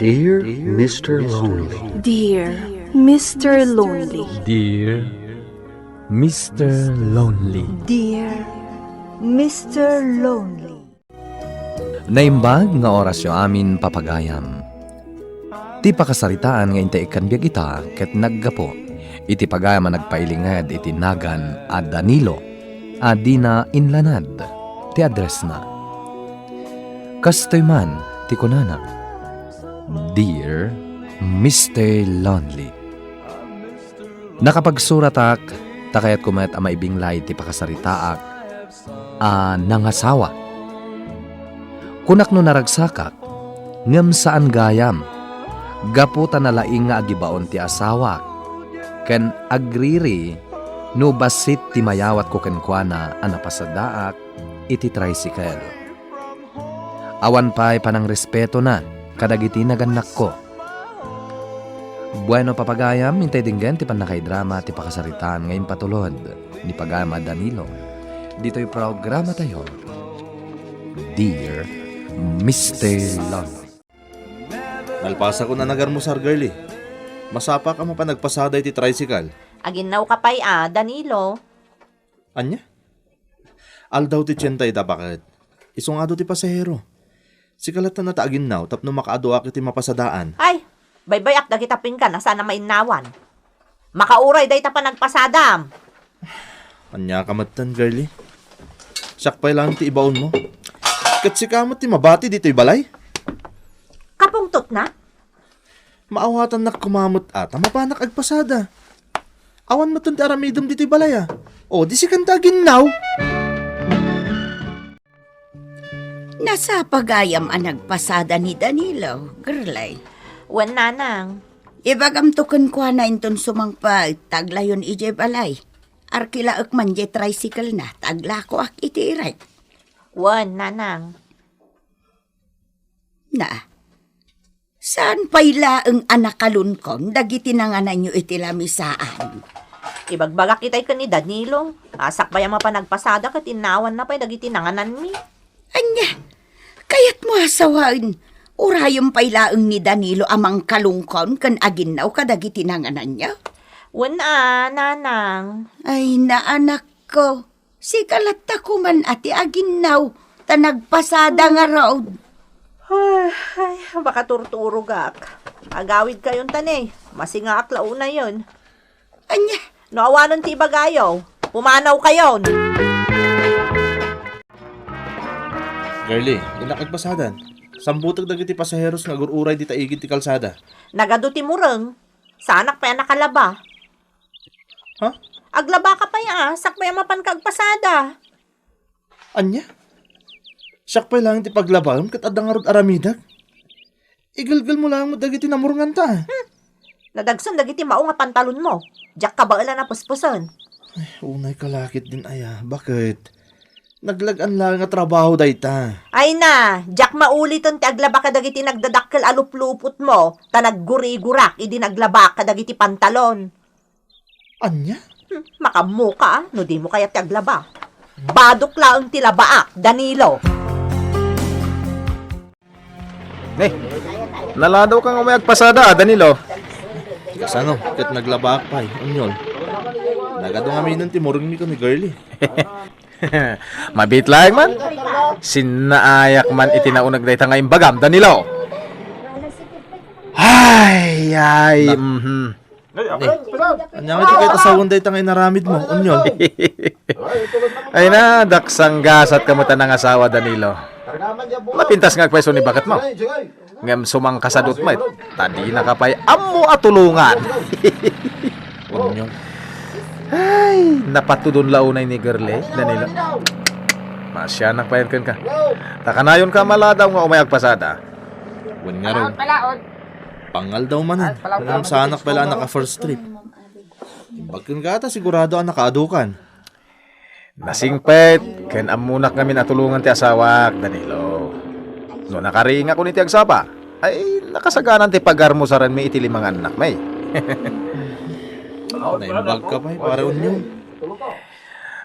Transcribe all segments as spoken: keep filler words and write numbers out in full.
Dear Mister Lonely. Dear Mister Lonely. Dear Mister Lonely. Dear Mister Lonely. Naimbag nga orasyo amin, papagayam. Ti pakasaritaan nga intay ikkan biag ita ket naggapu iti pagayam a nagpailinged iti nagan a Danilo a dina inlanad ti addressna. Kastoy man ti kunana, "Dear Mister Lonely." Nakapagsuratak ta kayatko met a maibinglay ti pakasaritaak a nangasawa. Kunak no naragsakak, ngem saan gayam. Gapu ta nalaing nga agibaon ti asawak, ken agriri no bassit ti mayawatko kenkuana a napasadaak iti tricycle. Awan pay panangrespeto na kadagiti nagannakko. Bueno, papagayam, intay denggen ti pannakaidrama ti pakasaritaan nga impatulod ni pagayam a Danilo ditoy programatayo, Dear Mister Lonely. Nalpasakon a nagarmusar, girlie. Masapak a mapan agpasada iti tricycle. Aginnaw ka pay a, Danilo. Ania? Aldaw ti tienta ita, baket. Isu nga adu ti pasahero. Sika latta ta aginnaw tapno makaaduak iti mapasadaan. Ay, baybay-ak dagita pinggan a saan a mainnawan. Makauray dayta panagpasadam. Ania ka metten, girlie? Siak pay laeng ti ibaonmo. Ket sika met ti mabati ditoy balay? Kapungtotna? Maawatannak koma met a ta mapanak agpasada. Awan metten ti aramidem ditoy balay a. O, di sikan ta aginnaw. Nasapa gayam a nagpasada ni Danilo, girlie. Wen, nanang. Ibagamto kenkuana inton sumangpet ta aglayon idiay balay. Arkilaek man diay tricycle na ta aglakoak iti irek. Wen, nanang. Na, saan pay laeng a nakalunkon dagiti nangananyo iti lamisaan? Ibagbagak itay ken ni Danilo. Sakbay a mapan agpasada ket innawanna pay dagiti nangananmi. Ania? Kayatmo a sawaen, urayem pay laeng ni Danilo a mangkalunkon ken aginnaw kadagiti nangananyo? Wen a, nanang. Ay, naanakko. Sika latta koman a ti aginnaw, ta nagpasada ngarud. Ay, makaturturogak. Agawidkayon ta ne, masingaak la unayen. Ania? No awanen ti ibagayo, pumanawkayon. Girlie, innak agpasadan. Sambutek dagiti pasaheros nga agur-uray dita igid ti kalsada. Nagadu ti mureng. Saanak pay a nakalaba. Ha? Aglabaka pay a, sakbay a mapanka agpasada. Ania? Siak pay laeng ti paglabaem ket adda ngarud aramidek. Igelgelmo laeng met dagiti namurnganta. Hmm. Nadagsen dagiti mao nga pantalonmo. Diak kabaelan a pespesen. Ay, unay ka lakit din aya. Baket? Naglag-an laeng a trabaho dayta. Ay na, diak mauliten ti aglaba kadagiti nagdadakkel a luplupotmo, ta naggurigurak idi naglabaak kadagiti pantalon. Ania? Hmm, makammoka, a, no dimo kayat ti aglaba. Badok laeng ti labaak, Danilo. Ne, naladaw ka nga umay agpasada, a, Danilo. Kasano? Ket naglabaak pay, Onyol. Nagadu ngaminen ti murengmi ken ni Girlie. Mabiit laeng man. Sinnaayak man iti nauneg dayta nga imbagam, Danilo. Ay, ay, mhm. Ania nga ti kayat a sawen dayta nga inaramidmo, Onyol? Ay na, daksanggasat ka met a nangasawa, Danilo. Napintas nga agpayso ni baketmo. Ngem sumangkasadut met, ta dinaka pay ammo a tulongan. Onyol. Ay, napatudon la unay ni Girlie, Danilo. Maasianak pay kenka. Ta kanayonka a maladaw nga umay agpasada. Wen ngarud. Pangaldaw manen, ngem saanak pay la a naka-first trip. Imbag kenka ta sigurado a nakaadukan. Nasingpet ken ammonak ngamin a tulongan ti asawak, Danilo. No nakariingakon iti agsapa, ay nakasaganan ti pagarmusarenmi iti lima nga annakmi. Naimbag ka pay, Pare Onyol.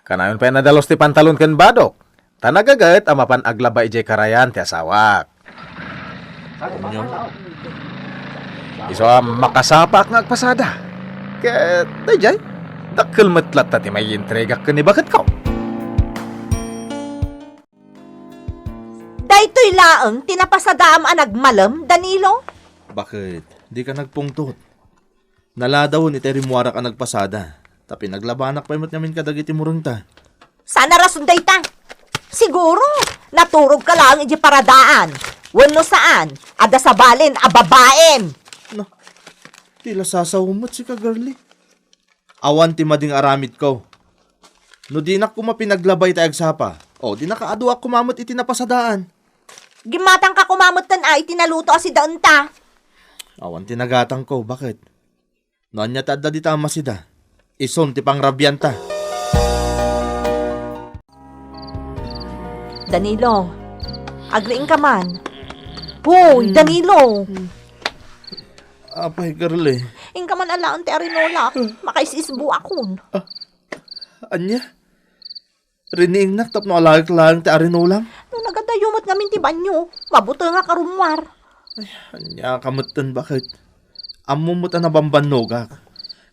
Kanayon pay a nadalus ti pantalon ken badok. Ta nagaget a mapan aglaba idiay karayan ti asawak. Inyo. Isu a makasapaak nga agpasada. Ket daydiay, dakkel met latta ti maiintregak ken ni baketko. Daytoy laeng ti napasadaam a nagmalem, Danilo? Baket, dika nagpungtot. Naladawen iti rimmuarak a nagpasada, ta pinaglabanak pay met ngamin kadagiti murengta. Saan a rason dayta? Siguro, naturogka laeng iti paradaan. Wenno saan, adda sabalen a babaen. No, ti la sasawen met sika, girlie. Awan ti madi nga aramidko. No dinak koma pinaglabay ti agsapa, o, di nakaaduak koma met iti napasadaan. Gimmatangka koma metten a iti naluto a sidaenta. Awan ti nagatangko, baket? No ania ti adda dita a masida, isun ti pangrabianta. Danilo, agriingka man. Hoy, Hmm. Danilo! Apay, girlie. Inka man alaen ti arinolak. Makaisisbuakon. Ah, ania? Riniingnak tapno alaek laeng ti arinolam? No nagadayo met ngamin ti banyo, mabutengak a rummuar. Ay, ania ka metten, baket? Ammom met a nabambannogak.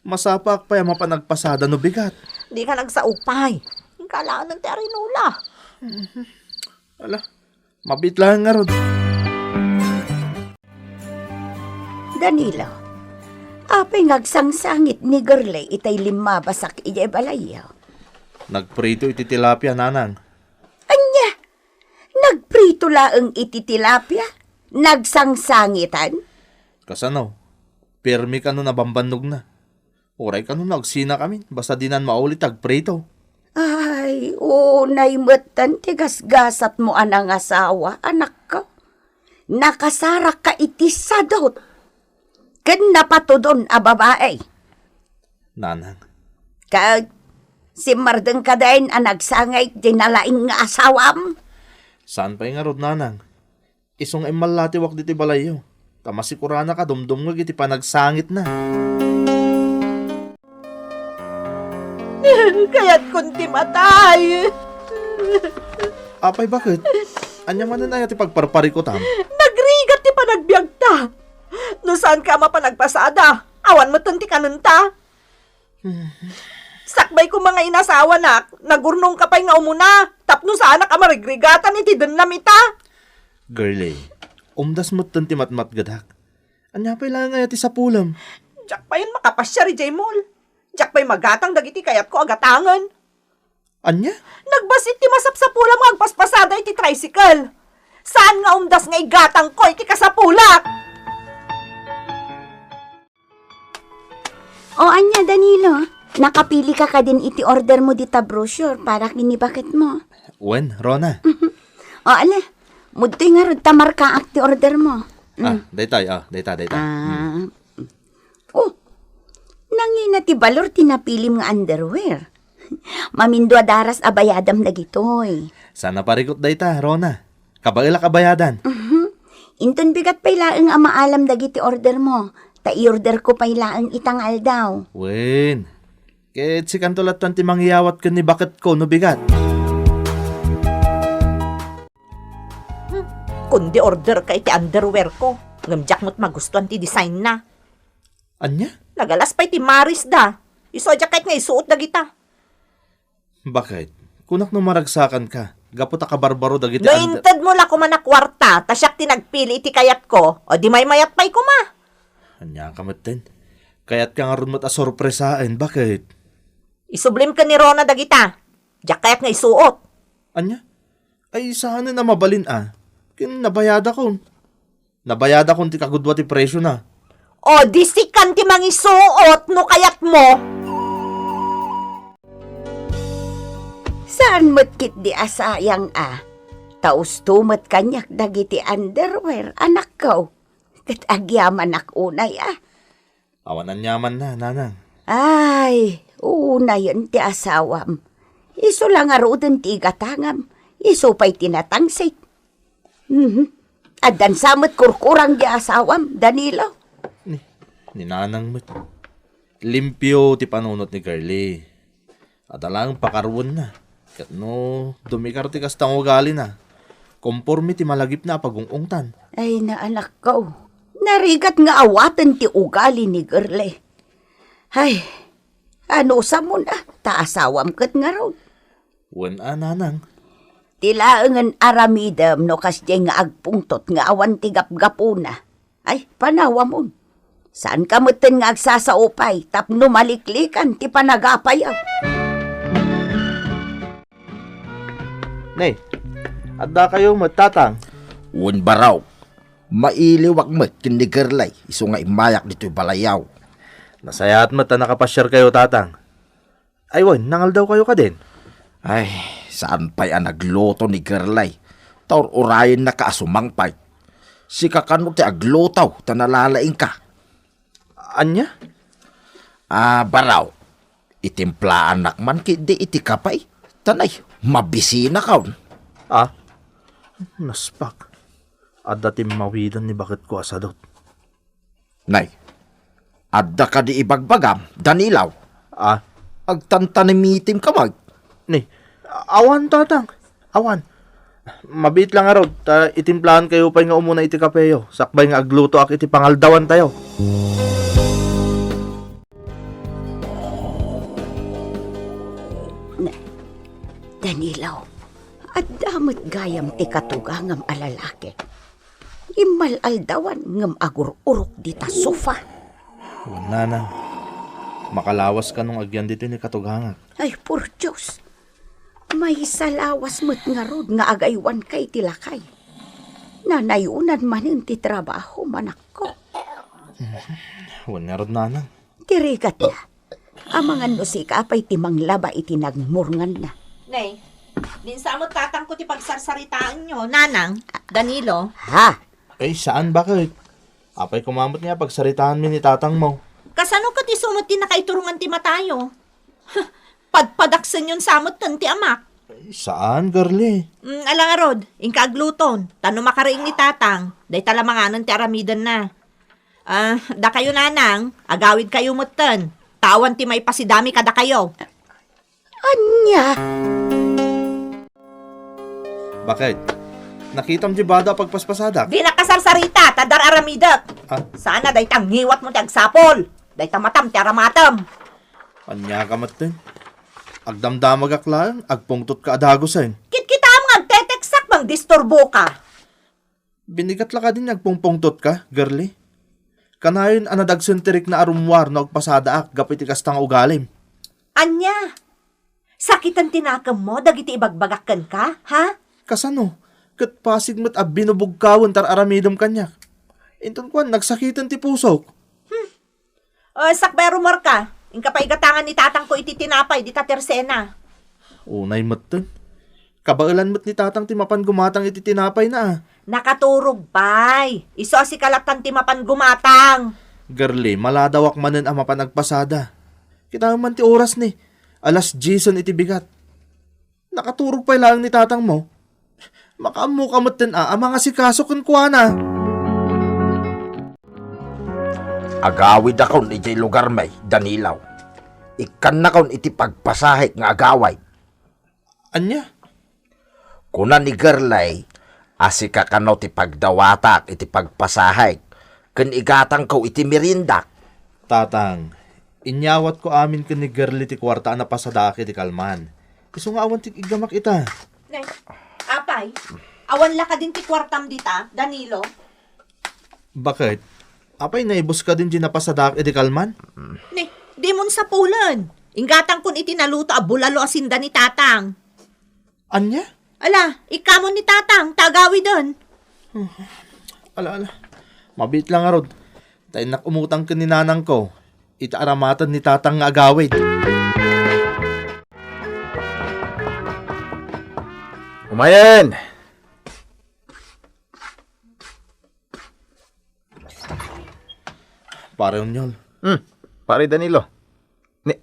Masapaak pay a mapan agpasada no bigat. Dika nagsaupay. Inka alaen ti arinola. Mhm. Ala, mabiit laeng ngarud. Danilo, apay nga agsangsangit ni Girlie itay limmabasak idiay balayyo? Nagprito iti tilapia, nanang. Ania? Nagprito laeng iti tilapia? Nagsangsangitan? Kasano? Pirmi kano nabambannogna? Uray kano nagsinakamin, basta dinan mauli ti agprito. Ay, unay metten ti gasgasatmo a nangasawa, anakko. Nakasarakka iti sadut ken napatudon a babai. Nanang. Ket simmardeng kadayen a nagsangay ti nalaing nga asawam? Saan pay ngarud, nanang. Isu nga immallatiwak ditoy balayyo, ta masikuranaka dumdumngeg iti panagsangitna. Kayatkon ti matay. Apay, baket? Ania manen aya ti pagparparikutam? Nagrigat ti panagbiagta. No saanka a mapan agpasada, awan metten ti kanenta. Sakbay koma nga inasawanak, nagurnongka pay nga umuna, tapno saanak a marigrigatan iti dennam ita. Girlie, umdas metten ti matmatgedak. Ania pay laeng aya ti sapulem? Diak payen makapasiar idiay mall. Diak pay magatang dagiti kayatko a gatangen. Ania? Nagbas-it ti masapsapulam nga agpaspasada iti tricycle. Saan nga umdas nga igatangko iti kasapulak. O ania, Danilo? Nakapilika kadin iti order mo dita brochure para ken ni baketmo? Wen, Rona. O, ala. Mudtoy ngarud ta markaak ti order mo. Ah, Mm. daytoy, ah, dayta, dayta. Ah. Mm. Oh, nangina ti balor ti napilim nga underwear? Mamindua daras a bayadam dagitoy. Saan a parikut dayta, Rona. Kabaelak a bayadan. Mhm. Inton bigat pay laeng a maalam dagiti order mo, ta i-order ko pay laeng ita nga aldaw. Wen. Ket sikanto lattan ti mangyawat ken ni baketko no bigat. Hmm. Kundi order ka iti underwear ko. Ngem diak met magustuan ti design na. Ania? Nagalas pay ti maris da. Isu a diak kayat nga isuot dagita. Baket? Kunak no maragsakan ka, gapu ta kabarbaro dagiti No under- inted mo la koma na kuarta, ta siak ti nagpili iti kayatko, o di maymayat pay koma. Ania ka metten? Kayat ka ngarud met a sorpresaen, baket? Isublim ken ni Rona dagita. Diak kayat nga isuot. Ania? Ay, saanen a mabalin a. Ken nabayadakon. Nabayadakon ti kagudua ti presiona. O, di sikan ti mangisuot no kayat mo. Saan met ketdi a sayang a. Ta usto met kaniak dagiti underwear, anakko. Ket agyamanak unay a. Awan aniamanna, nanang. Ay, unayen ti asawam. Isu la ngaruden ti igatangam. Isu pay ti natangsik. Mhm. Addan sa met kurkurang di asawam, Danilo. Ni, ni nanang met. Limpio ti panunot ni Girlie. Adda laeng pakaruenna. Ket no dumikar ti kasta nga ugalina, Komporme ti malagipna a pagung-ungtan. Ay, naanakko. Narigat nga awaten ti ugali ni Girlie. Ay, anusamon a, ta asawam ket ngarud. Wen a, nanang. Ti laengen aramidem no kasdiay nga agpungtot nga awan ti gapgapuna. Ay, panawamon. Saanka metten nga agsasaupay tapno maliklikan ti panagapayaw. Ne, addakayo met, Tatang? Wen, Baraw. Mailiwak met ken ni Girlie, isu nga immayak ditoy balayaw. Nasayaat met a nakapasiarkayo, Tatang. Ay wen, nangaldawkayo kadin? Ay, saan pay a nagluto ni Girlie. Ta ur-urayennaka a sumangpet. Sika kano ti agluto ta nalalaingka. Ania? Ah, Baraw, itimplaannak man ketdi iti kape. Ta nay, mabisinakon. Ah, naspak. Adda timmawiden ni baketko a sadut. Nay, adda kadi ibagbagam, Danilo? Ah? Agtantanimitim ka met? Ni, awan, Tatang. Awan. Mabiit lang ngarud, ta itimplaankayo pay nga umuna iti kapeyo, sakbay nga aglutoak iti pangaldawantayo. Danilo, adda met gayam ti katugangam a lalaki. Immal-aldawan ngem agur-urok dita sofa. Wen, nanang, makalawas kano nga agyan ditoy ni katugangak. Ay, por Dios. Maysa lawas met ngarud nga agaywanka iti lakay. Nanayonan manen ti trabaho, manakko. Wen ngarud, nanang. Ti rigatna. Amangan no sika pay ti manglaba iti nagmurnganna. Nay, dinak sa met tatangko ti pagsarsaritaenyo, nanang, Danilo. Ha? Ay, saan, baket? Apay koma met nga pagsaritaanmi ni tatangmo? Kasano ket isu met ti nakaiturongan ti matayo? Padpadaksenyon sa metten ti amak. Ay, saan, Girlie? Mm, ala ngarud, inka agluton. Ta no makariing ni tatang, dayta la manganen ti aramidenna. Ah, dakayo, nanang, agawidkayo metten. Ta awan ti maipasidami kadakayo. Ania? Baket, nakitam ti bado a pagpaspasadak? Dinak sarsarita, ta dar-aramidek. Ah? Sana dayta ngiwatmo ti agsapul. Dayta matam ti aramatem. Ania ka metten? Agdamdamagak laeng, agpungtotka a dagusen. Kitkitam nga agteteksak, mangdisturboka. Binigat la kadi nga agpungpungtotka, Girlie? Kanayon a nadagsen ti rikna a rummuar no agpasadaak gapu iti kasta nga ugalim. Ania? Sakiten ti nakemmo dagiti ibagbagak kenka, ha? Kasano? Ket pasig met a binubugkawen ti ar-aramidem kaniak. Inton kuan, nagsakiten ti pusok. Hmm. O, sakbay a rummuarka, inka pay igatangan ni tatangko iti tinapay dita tersena. Unay metten. Kabaelan met ni tatang ti mapan gumatang iti tinapayna, a. Nakaturog pay. Isu a sika lattan ti mapan gumatang. Girlie, maladawak manen a mapan agpasada. Kitaem man ti oras ni, alas diesen iti bigat. Nakaturog pay laeng ni tatangmo. Makaammoka metten a, a mangasikaso kenkuana. Agawidakon idiay lugarmi, Danilo. Ikkannakon iti pagpasahek nga agawid. Ania? Kuna ni Girlie a sika kano ti pagdawatak iti pagpasahek ken igatangko iti meriendak. Tatang, inyawatko amin ken ni Girlie ti kuarta a napasadaak iti kalman. Isu nga awan ti iggamak ita. Nay, apay, awan la kadin ti kuartam dita, Danilo? Baket, apay naibus kadin ti napasadaak iti kalman? Ni, dimon sapulen. Inggatangkon iti naluto a bulalo a sinda ni tatang. Ania? Ala, ikkamon ni tatang, ta agawiden. Ala, ala. Mabiit lang ngarud. Ta innak umutang ken ni nanangko iti aramaten ni tatang nga agawid. Umayen! Pare Onyol. Hmm, Pare Danilo. Ni,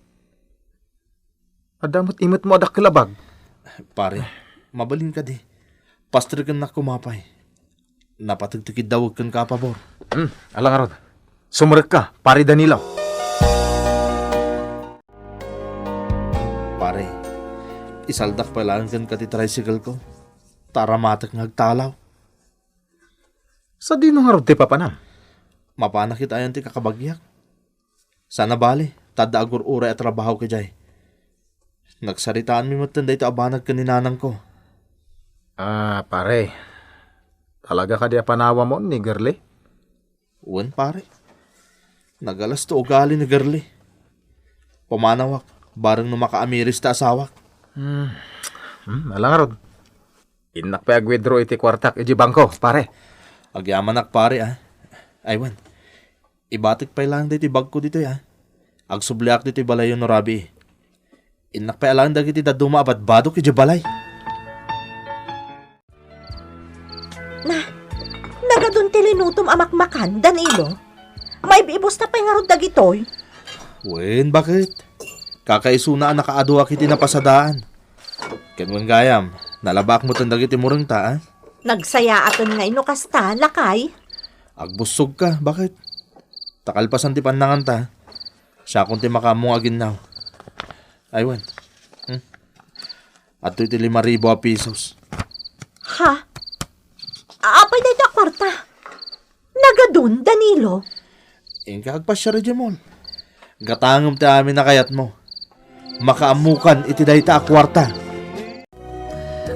adda met imetmo a dakkel a bag. Pare, mabalin kadi. Pastreken nak kumapay. Napateg ti kiddaweg kenka a pabor. Hmm, ala ngarud. Sumrekka, Pare Danilo. Pare, isaldak pay laeng kenka ti tricycle ko. Ta aramatek nga agtalaw. Sadino ngarud ti papanam? Mapanak itayon ti kakabagiak. Sana bali, ta adda agur-uray a trabaho idiay. Nagsaritaanmi metten daytoy a banag ken ni nanangko. Ah, pare. Talaga kadi a panawam ni Girlie? Wen, pare. Nagalas ti ugali ni Girlie. Pumanawak, bareng no makaamiris ti asawak. Hmm. Hmm, ala ngarud. Innak pay ag-withdraw iti kuartak iti bangko, pare. Agyamanak, pare, ah. Ay, wen. Ibatek pay laeng daytoy bagko ditoy, ah. Agsubliak ditoy balayo no rabii. Innak pay alaen dagiti dadduma a badbadok idiay balay. Na, nagadun ti linutom a makmakan, Danilo. Maib-ibusta pay ngarud dagitoy. Wen, baket? Kakaisuna a nakaaduak iti napasadaan. Ken wen gayam, nalabaak metten dagiti murengta, ah? Nagsayaaten ngay no kasta, lakay. Agbussogka, baket? Ta kalpasan ti pannanganta, siakon ti makaammo nga aginnaw. Ay, wen. Hmm? Adtoy ti lima ribu a pisos. Ha? Apay dayta a kuarta? Nagadun, Danilo? Inka agpasiar idiay mall. Gatangem ti amin a kayatmo. Makaammokan iti dayta a kuarta.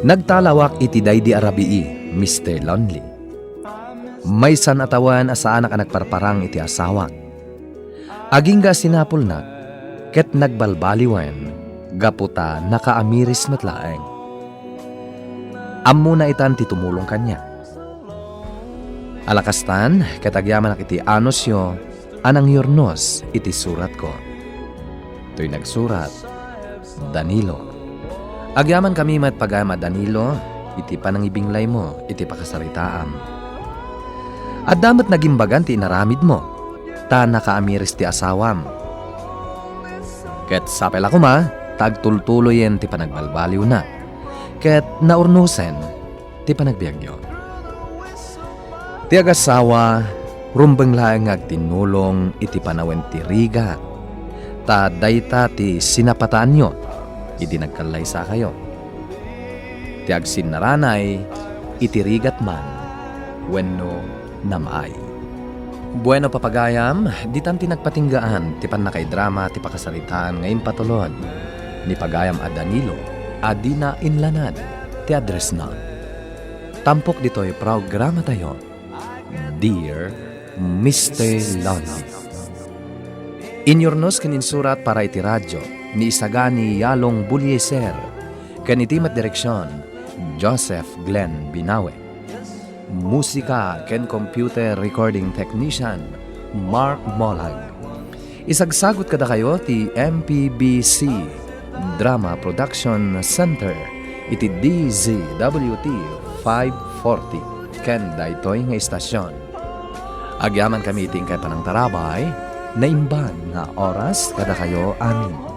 Nagtalawak iti daydi a rabii, Mister Lonely. Maysan a tawen a saanak a nagparparang iti asawak. Agingga a sinapulnak, ket nagbalbaliwen gapu ta nakaamiris met laeng. Ammona itan ti tumulong kaniak. Ala kastan, ket agyamanak iti anusyo a nangyurnos iti suratko. Toy nagsurat, Danilo. Agyamankami met pagayam a Danilo iti panangibinglaymo iti pakasaritaam. Adda met nagimbagan ti inaramidmo, ta nakaamiris ti asawam. Ket sapay la koma ta agtultuloyen ti panagbalbaliwna, ket naurnosen ti panagbiagyo. Ti agasawa, rumbeng laeng nga agtinnulong iti panawen ti rigat, ta dayta ti sinapataanyo idi nagkallaysakayo. Ti agsinnaranay, iti rigat man wenno namaay. Bueno, papagayam, ditan ti nagpatinggaan ti pannakaidrama ti pakasaritaan nga impatulod ni pagayam a Danilo a dina inlanad ti addressna. Tampok ditoy programatayo, Dear Mister Lonely. Inyurnos ken insurat para iti radyo ni Isagani Yalong Bulieser, ken iti met direksion, Joseph Glenn Binawe. Musika ken computer recording technician, Mark Molag. Isagsagut kadakayo ti M P B C Drama Production Center iti D Z W T five forty ken daytoy nga istasion. Agyamankami iti inkay panangtarabay, naimbag nga oras kadakayo amin.